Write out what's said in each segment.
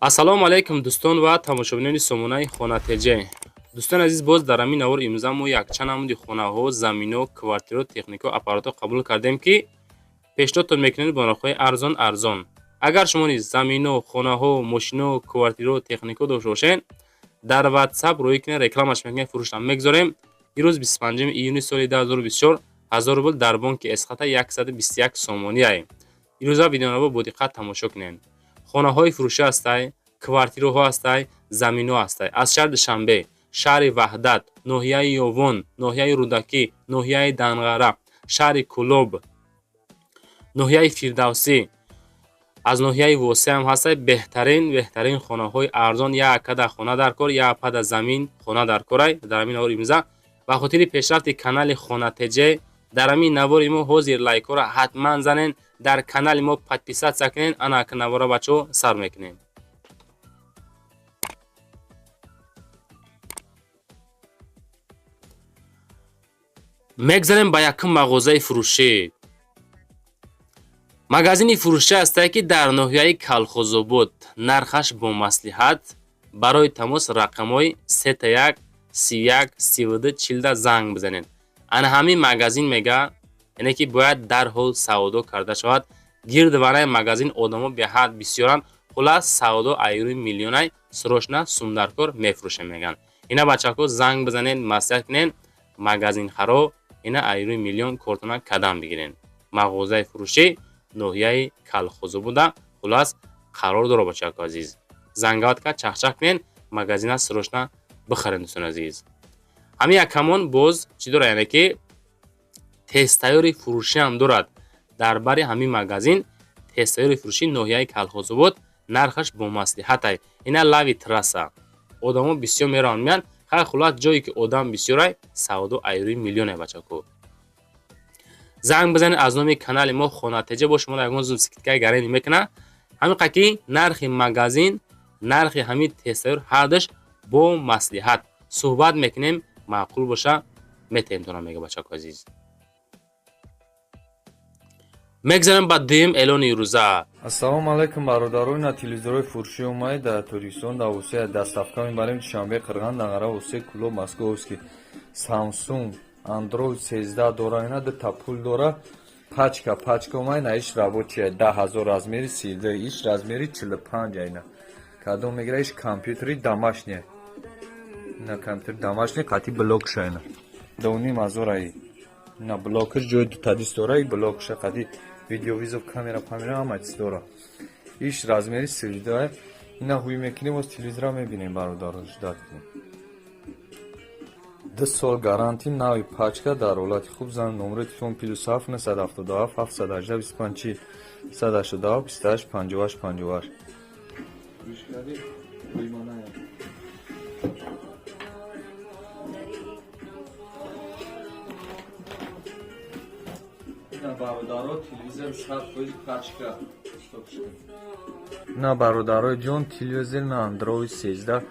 Ассалому алайкум, дӯстон ва тамошобинони сомонаи Хона ТЖ. Дӯстони азиз, боз дар ҳамин навор имрӯза мо якчанд намуди хонаҳо, замино, квартирао, технико, аппаратҳо қабул кардем, ки пешниҳодтон мекунем бо нархҳои арзон арзон. Агар шумо низ замино, хонаҳо, мошино, квартирао, технико дошта бошед, дар WhatsApp рӯй кунед, рекламаш мекунем, фурӯшам мегузорем. Ирӯз 25 июни соли 2024, 1000 рубл дар бонки Эсхата 121 сомонияй. Ирӯза видеонаво бо диққат тамошо кунед. Хонаҳои фурӯшӣ ҳастай, квартираҳо ҳастай, заминҳо ҳастай. Аз шаҳри Душанбе, шаҳри Ваҳдат, ноҳияи Ёвон, ноҳияи Рӯдакӣ, ноҳияи Данғара, шаҳри Кӯлоб, ноҳияи Фирдавсӣ, аз ноҳияи Восеъ ҳам ҳастай. Беҳтарин, беҳтарин хонаҳои арзон, як када хона дар кор, як пада замин хона дар корай. Дар ҳамин навори имрӯза ба хотири пешрафти канали Хона ТЖ дар ҳамин навори мо ҳозир лайкҳоро ҳатман занен, дар канали мо подписаться кунен. Ана навора, бачаҳо, сар мекунем. Мегзарем ба якум мағозаи фурӯшӣ. Магазини фурӯшӣ ҳастае, ки дар ноҳияи Калхозобод, нархаш бо маслиҳат. Барои тамос рақамҳои 3 1 31 32 40 занг бизанед. Ана ҳамин магазин мега, яъне ки бояд дарҳол савдо карда шавад. Гирди вараи магазин одамо беҳад бисёранд. Хулас, савдо айрӯи миллионай, срочно сумдаркор мефурӯшем, мегӯянд. Ина, бачако, занг бизанед, маслиҳат кунед. Магазинхаро ина айрӯи миллион кортона кадам бигирен. Мағозаи фурӯшӣ ноҳияи Калхозо буда, хулас, қарор дора. Бачако азиз, зангават кард, чахчах кунед, магазина срочно бихаред. Дӯстони азиз, ҳамин якамон боз чӣ дорад? Яъне ки тезтайёри фурӯшӣ ҳам дорад. Дар бари ҳамин магазин тезтайёри фурӯшӣ, ноҳияи Калхозобод, нархаш бо маслиҳатай. Ина лави трасса, одамо бисёр мераванд, меянд. Хай, хулас, ҷое ки одам бисёрай, савдо айрӯи миллионе. Бачако, занг бизанед, аз номи канали мо Хона ТЖ бо шумо ягон зум скидкаи гарени мекунад. Ҳамин ки нархи магазин, нархи ҳамин тезтайёр ҳардаш бо маслиҳат суҳбат мекунем, маъқул боша, метаҳем тона, мега. Бачако азиз, мегзарем ба дуюм эълони рӯза. Ассалому алайкум, бародарон. На телевизорҳои фурӯшӣ омадед дар Тоҷикистон, дар Восея доставка мебарем: Душанбе, Қирған, Данғара, Восея, Кӯлоб, Московский. Самсунг Андроид 13 дора, ина дута пул дора, пачка пачка омад. На иш рабочая, 10 000, размери 32, иш размери 45. Айна кадом мегира? Иш компютери домашний, на компютери домашний қати блокша, ина 2,5 ҳазор аи. На блокаш ҷои дута диск дора, и блокша қати видеовызов, камера памера ҳама чиз дора. Иш размери 32. Ина ҳуй мекунем, боз телевизора мебинем. Бародарон, ждать кунем, 2 сол гарантия, нави пачка, дар ҳолати хуб. Зан номери телефон: +7 977 718 25 40 187 28 58 58. На, бародаро, телевизор 100% пачка. На, бародарои ҷон, телевизор на Андроид 13,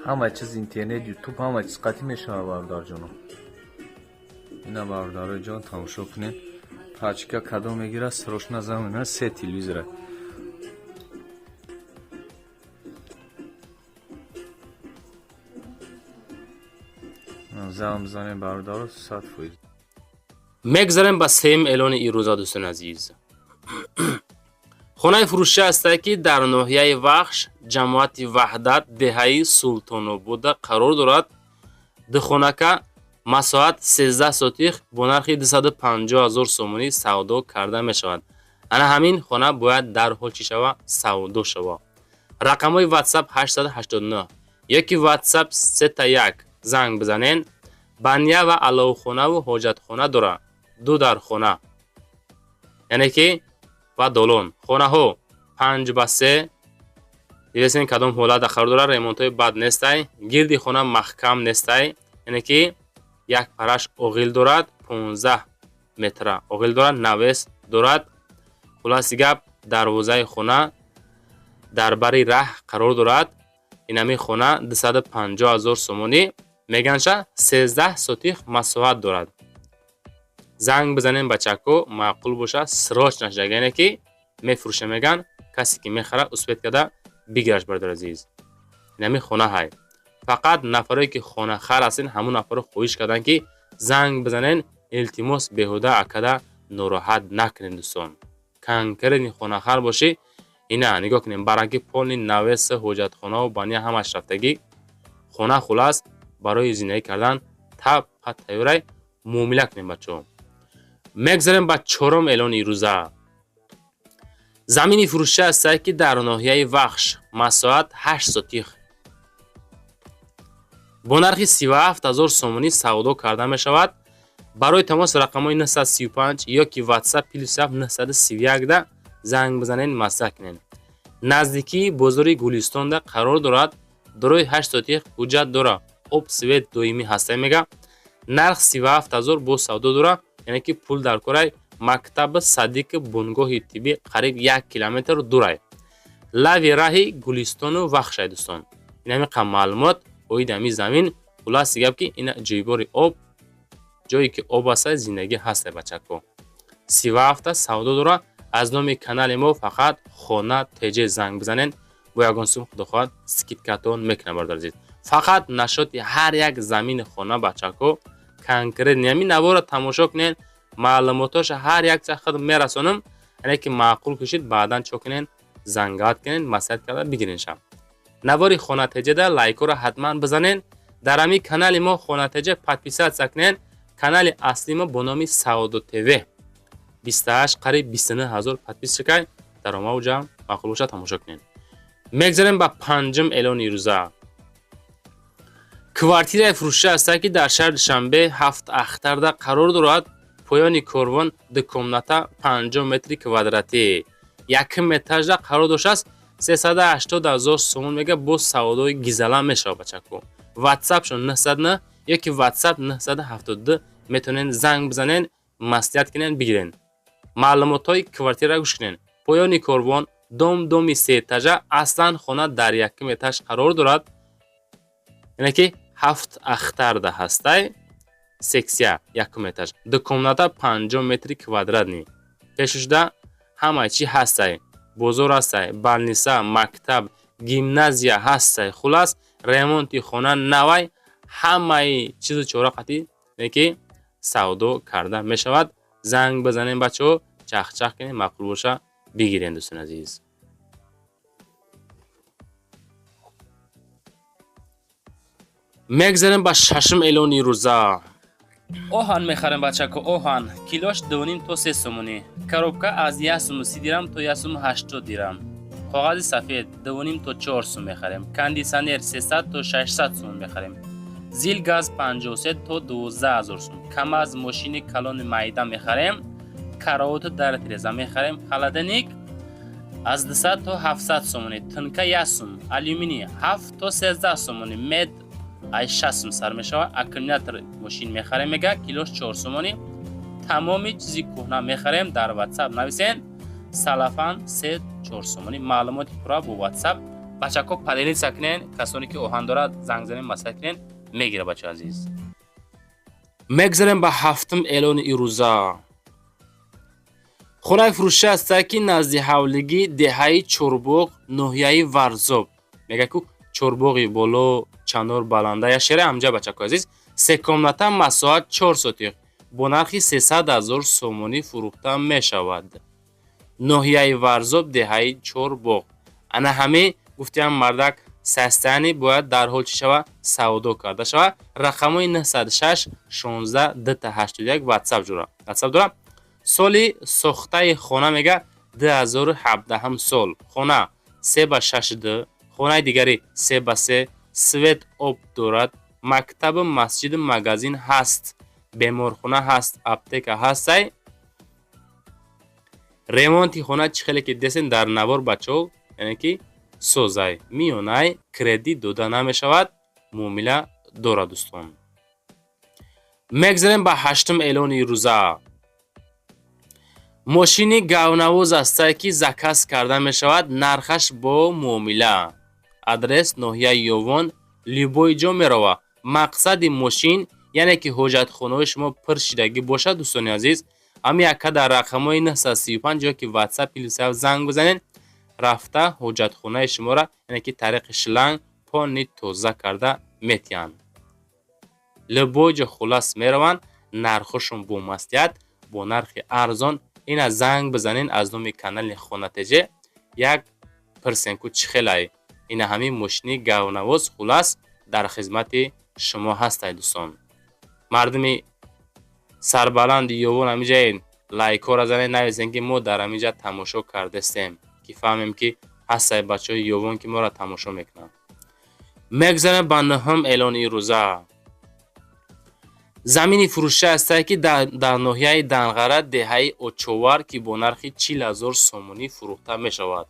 ҳама чиз, интернет, Ютуб, ҳама чиз қатъӣ мешавад. Бародарҷоно, ина, бародарои ҷон, тамошо кунед. Пачка, кадом мегира, срочно замина. Се телевизора. Занг бизанед, бародаро, 100%. Мегзарем ба сеюм эълони ирӯза. Дӯстони азиз, хонаи фурӯшӣ ҳастае, ки дар ноҳияи Вахш, ҷамоати Ваҳдат, деҳаи Султонобода қарор дорад. Духонака, масоҳат 13 сотих, бо нархи 250 ҳазор сомонӣ савдо карда мешавад. Ана ҳамин хона бояд дарҳол чӣ шава? Савдо шава. Рақамҳои WhatsApp 889 ёки WhatsApp 3 1 занг бизанен. Баня ва аловхонаву ҳоҷатхона дорад, ду дархона, яъне ки ва долон. Хонаҳо 5 ба 3. Дидесен, кадом ҳолат қарор дорад? Ремонтҳои бад нестай, гирди хона маҳкам нестай, яъне ки як параш оғил дорад, 15 метра оғил дорад, навес дорад. Хулоси гап, дарвозаи хона дар бари раҳ қарор дорад. Инами хона 250 ҳазор сомонӣ меганша, 13 сотих масоҳат дорад. Занг бизанем, бачако, маъқул боша, срочно шага, яъне ки мефурӯша, меган. Касе ки мехарад, успеть карда Бигираш, бародар азиз. Инами хона ҳай. Фақат нафарое ки хонахар ҳастен, ҳамун нафаро хоҳиш кардан, ки занг бизанен. Илтимос, беҳуда акада нороҳат накунед, дӯстон. Конкретный хонахар бошӣ, ина нигоҳ кунем, баранки полный навеса, ҳоҷатхонаву баня ҳамаш рафтагӣ. Хона хулас барои зиндагӣ кардан тапа тайёрай. Муомила кунем, бачаҳо. Мегзарем ба чорум эълони рӯза. Замини фурӯшӣ ҳастае, ки дар ноҳияи Вахш, масоҳат 8 сотих, бо нархи 37 000 сомонӣ савдо карда мешавад. Барои тамос рақамҳои 935 ё ки WhatsApp +7 931 да занг бизанед, маслиҳат кунед. Наздикии бозори Гулистонда қарор дорад. Дорои 8 сотих, ҳуҷҷат дора, об, свет доимӣ ҳастай. Мега, нарх 37 000, бо савдо дора, яъне ки пул дар корай. Мактаби, садики, бунгоҳи тиббӣ қариб 1 километр дурай. Лави раҳи Гулистону Вахшай, дӯстон. Ин ҳамин маълумот оиди ҳамин замин. Хулоси гап, ки ина ҷойбори об, ҷое ки об ҳастай, зиндагӣ ҳастай, бачако. 37-та савдо дора. Аз номи канали мо фақат Хона ТЖ занг бизанед, бо ягон сум, худо хоҳад, скидкатон мекунам, бародар азиз. Фақат нашоти ҳар як замини хона, бачако, конкретный ҳамин наворо тамошо кунед, маълумотоша ҳар як ча худ мерасонам. Яне ки маъқул кушид, баъдан чо кунед? Зангат кунед, маслиҳат карда бигиренша. Навори Хона ТЖда лайкҳоро ҳатман бизанед. Дар ҳамин канали мо Хона ТЖ подписаться кунед. Канали аслии мо бо номи Савдо ТВ 28, қариб 29 ҳазор подписчикай. Даромаву ҷамъ маъқул бошад, тамошо кунед. Мегзарем ба панҷум эълони рӯза. Квартираи фурӯшӣ ҳастад, ки дар шаҳри Душанбе, Ҳафт Ахтарда қарор дорад, поёни корвон. Ду комната, 50 метри квадратӣ, якум этажда қарор доштааст. 380 ҳазор сомон мега, бо савдои гизала мешавад, бачако. Ватсапшон 909 ёки Ватсап 972, метавонед занг бизанед, маслиҳат кунед, бигиред. Маълумотҳои квартира гӯш кунед. Поёни корвон, дом, доми сеэтажа. Аслан хона дар якум этаж қарор дорад, яъне ки Ҳафт Ахтарда ҳастай, сексия, якум этаж, ду комната, 50 метри квадратный. Пешушда ҳама чӣ ҳастай: бозор ҳастай, больница, мактаб, гимназия ҳастай. Хулас, ремонти хона навай, ҳамаи чизу чора қатӣ ки савдо карда мешавад. Занг бизанем, бачаҳо, чахчах кунем, маъқул боша, бигирем, дӯстони азиз. Мегзарем ба шашум эълони рӯза. Оҳан мехарем, бачако. Оҳан килош 2,5 то 3 сомонӣ, коробка аз 1 суму 30 дирам то 1 суму 80 дирам. Коғази сафед 2,5 то 4 сум мехарем. Кондитсионер 300 то 600 сум мехарем. Зил газ 53 то 12 ҳазор сум. КамАЗ мошини калони майда мехарем. Каровоту дар тиреза мехарем. Холодильник аз 200 то 700 сомонӣ, тынка 1 сум, алюминий 7 то 13 сомонӣ, мед ай 6 сум сар мешавад. Аккумулятор мошин мехарем, мега, килош 4 сомонӣ. Тамоми чизи кӯҳна мехарем, дар Ватсап нависен. Салафан 3-4 сомонӣ. Маълумоти пурра бо Ватсап. Бачако, поделиться кунен. Касоне ки оҳан дорад, занг занен, маслиҳат кунен, мегира, бача азиз. Мегзарем ба ҳафтум эълони ирӯза. Хонаи фурӯшӣ ҳастад, ки назди ҳавлигӣ, деҳаи Чорбоғ, ноҳияи Варзоб. Мега ку Чорбоғи боло, чанор баланда, я шере ҳамҷа, бачако азиз. Се комната, масоҳат 4 сотих, бо нархи 300 000 сомонӣ фурӯхта мешавад. Ноҳияи Варзоб, деҳаи Чорбоғ. Ана ҳамин гуфтиам, мардак состояние бояд дарҳол чӣ шава? Савдо карда шава. Рақамҳои 906 16 281 Ватсап ҷура, Ватсап дора. Соли сохтаи хона, мега, 2017 сол. Хона 3 ба 6 д, хонаи дигари 3 ба 3. Свет, об дорад, мактабу масҷиду магазин ҳаст, беморхона ҳаст, аптека ҳастай. Ремонти хона чӣ хеле ки десен дар навор, бачаҳо, яъне ки созай миёнай. Кредит дода намешавад, муомила дорад, дӯстон. Мегзарем ба ҳаштум эълони рӯза. Мошини гавнавоз ҳастае, ки заказ карда мешавад, нархаш бо муомила. Адрес ноҳияи Ёвон, любой ҷо мерава. Мақсади мошин, яъне ки ҳоҷатхонаҳои шумо пур шидагӣ бошад, дӯстони азиз, ҳамин яка дар рақамҳои 935 ё ки WhatsApp плюс занг бизанед. Рафта ҳоҷатхонаи шуморо, яъне ки тариқи шланг полный тоза карда метиҳанд. Любой ҷо хулас мераванд, нархошон бо маслиҳат, бо нархи арзон. Ина занг бизанен, аз номи канали Хонатеҷе як пирсен ку, чӣ хелай. Ина ҳамин мошини гавнавоз хулас дар хизмати шумо ҳастай, дӯстон. Мардуми сарбаланди Ёвон, ҳамиҷаи лайкҳоро занед, нависен, ки мо дар ҳамиҷа тамошо кардастем, ки фаҳмем, ки ҳастай бачаҳои Ёвон, ки моро тамошо мекунанд. Мегзарем ба нӯҳум эълони рӯза. Замини фурӯшӣ ҳастае, ки дар ноҳияи Данғара, деҳаи Очовар, ки бо нархи 40 000 сомонӣ фурӯхта мешавад.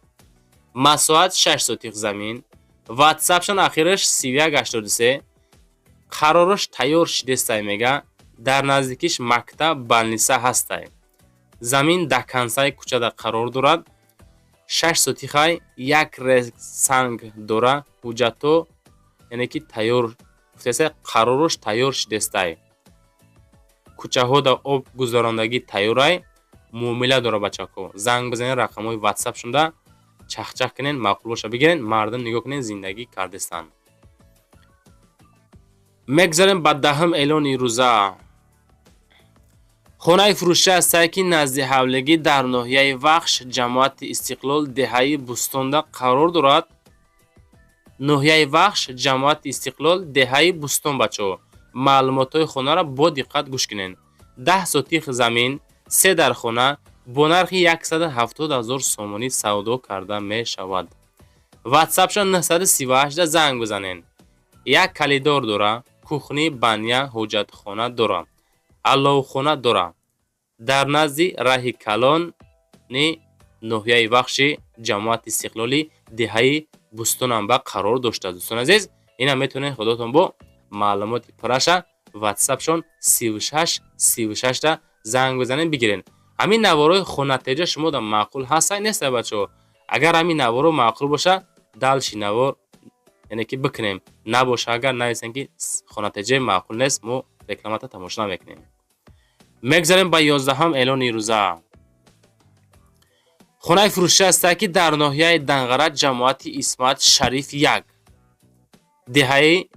Масоҳат 6 сотих замин. Ватсапшон ахираш 3183. Қаророш тайёр шидестай, мега. Дар наздикиш мактаб, больница ҳастай. Замин до конца и кӯчада қарор дорад. 6 сотихай, як санг дора. Ҳуҷҷатҳо, яъне ки тайёр гуфтаста, қаророш тайёр шидестай. Кӯчаҳода об гузарондагӣ тайёрай. Муомила дора, бачако. Занг бизанед рақамҳои ватсап шунда, чахчах кунед, маъқул боша бигиред. Мардум, нигоҳ кунед, зиндагӣ кардестанд. Мегзарем ба даҳум эълони рӯза. Хонаи фурӯшӣ ҳастае, ки назди ҳавлигӣ дар ноҳияи Вахш, ҷамоати Истиқлол, деҳаи Бӯстонда қарор дорад. Ноҳияи Вахш, ҷамоати Истиқлол, деҳаи Бӯстон. Бачаҳо, маълумотҳои хонаро бо диққат гӯш кунед. 10 сотих замин, се дар хона бо нархи 170 000 сомонӣ савдо карда мешавад. Ватсапшон 938 занг бизанед. Як коридор дора, кухня, баня, ҳоҷатхона дора, аловхона дора. Дар назди раҳи калони ноҳияи Вахши, ҷамоати Истиқлоли, деҳаи Бӯстонамба қарор доштааст. Дӯстони азиз, ина метавонед худотон бо маълумоти пурраша ватсапшон 36 36 занг бизанед, бигиред. Ҳамин наворои хонатеҷа шумо да маъқул ҳастай, нестай, бачаҳо? Агар ҳамин наворо маъқул боша, дальше навор, яъне ки бикунем. Набоша агар, нависем, ки хонатеҷа маъқул нест, мо рекламата тамошо намекунем. Мегзарем ба 11-ҳам эълони рӯза. Хонаи фурӯшӣ ҳастае, ки дар ноҳияи Данғара, ҷамоати Исмат Шариф як, деҳаи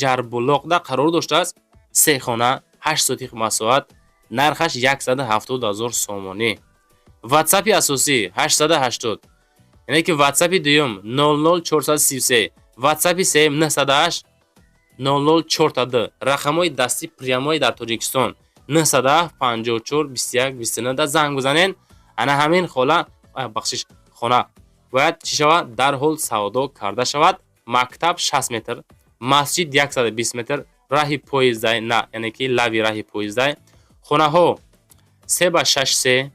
Ҷарбулоқда қарор доштааст. Се хона, 8 сотих масоҳат, нархаш 170 000 сомонӣ. Ватсапи асосӣ 880, яъне ки ватсапи дуюм 00433, ватсапи сеюм 908 004. Рақамҳои дастӣ прямой дар Тоҷикистон 907 54 21 29 занг бизанед. Ана ҳамин хола, бахшиш, хона бояд чӣ шавад? Дарҳол савдо карда шавад. Мактаб 60 метр, масҷид 120 метр, раҳи поездай на, яъне ки лави раҳи поездай. Хонаҳо се ба шаш се,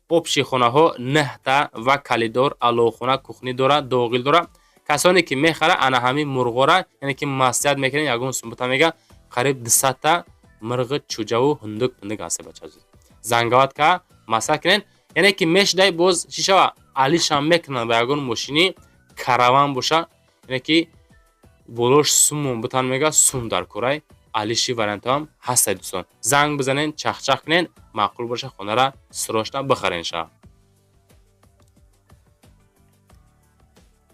общий хонаҳо нӯҳта ва коридор, аловхона, кухня дора, догил дора. Касоне ки мехара, ана ҳамин мурғора, яъне ки маслиҳат мекунем, ягон сумбута мега, қариб 200-та мирғи чӯҷаву ҳундук пундук ҳаста. Бача, занговать ка, маслиҳат кунед, яъне ки мешидай боз чӣ шава, алишам мекунанд ба ягон мошини караван боша, яъне ки болош сумон бутан, мега, сум дар курай алиши вариантҳоам ҳастай. Дӯстон, занг бизанед, чахчах кунед, маъқул боша, хонара срочно бихарен ша.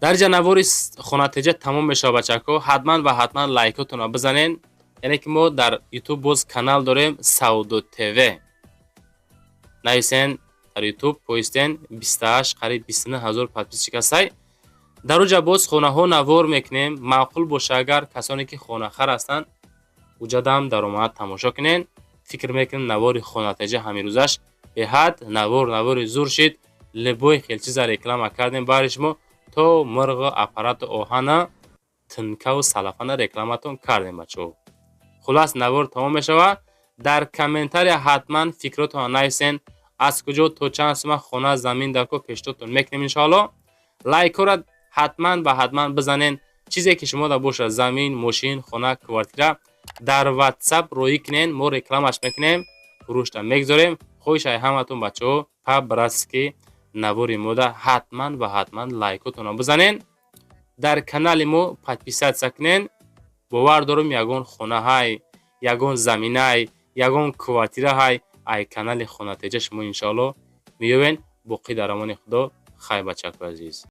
Дар ҷа навори хонатеҷа тамом мешавад. Бачако, ҳатман ва ҳатман лайкотонро бизанед. Яъне ки мо дар Ютуб боз канал дорем, Савдо ТВ нависен дар Ютуб, поистен, 28, қариб 29 ҳазор подписчик ҳастай. Дар уҷа боз хонаҳо навор мекунем. Маъқул боша агар, касоне ки хонахар ҳастанд, уҷадам даромад тамошо кунед. Фикр мекунем, навори хонатеҷа ҳамирӯзаш беҳад навор, навори зур шид. Любой хел чиза реклама кардем баҳри шумо, то мирғу аппарату оҳана, тинкаву салафана рекламатон кардем, бачаҳо. Хулас, навор тамом мешавад. Дар комментария ҳатман фикротонро нависен, аз куҷо то чанд сума хона, замин дар ко пешниҳодтон мекунем, иншоалло. Лайкҳоро ҳатман ва ҳатман бизанен. Чизе ки шумо да бошад, замин, мошин, хона, квартира, дар ватсап роӣ кунен, мо рекламаш мекунем, фурӯшта мегузорем. Хоҳишай ҳаматон, бачаҳо, по-братски навори мода ҳатман ва ҳатман лайкотонро бизанен, дар канали мо подписаться кунен. Бовар дорум, ягон хонаҳай, ягон заминай, ягон квартираҳай ай канали Хонатеҷа шумо иншоалло меёбен. Боқӣ дар амони Худо. Хай, бачакои азиз.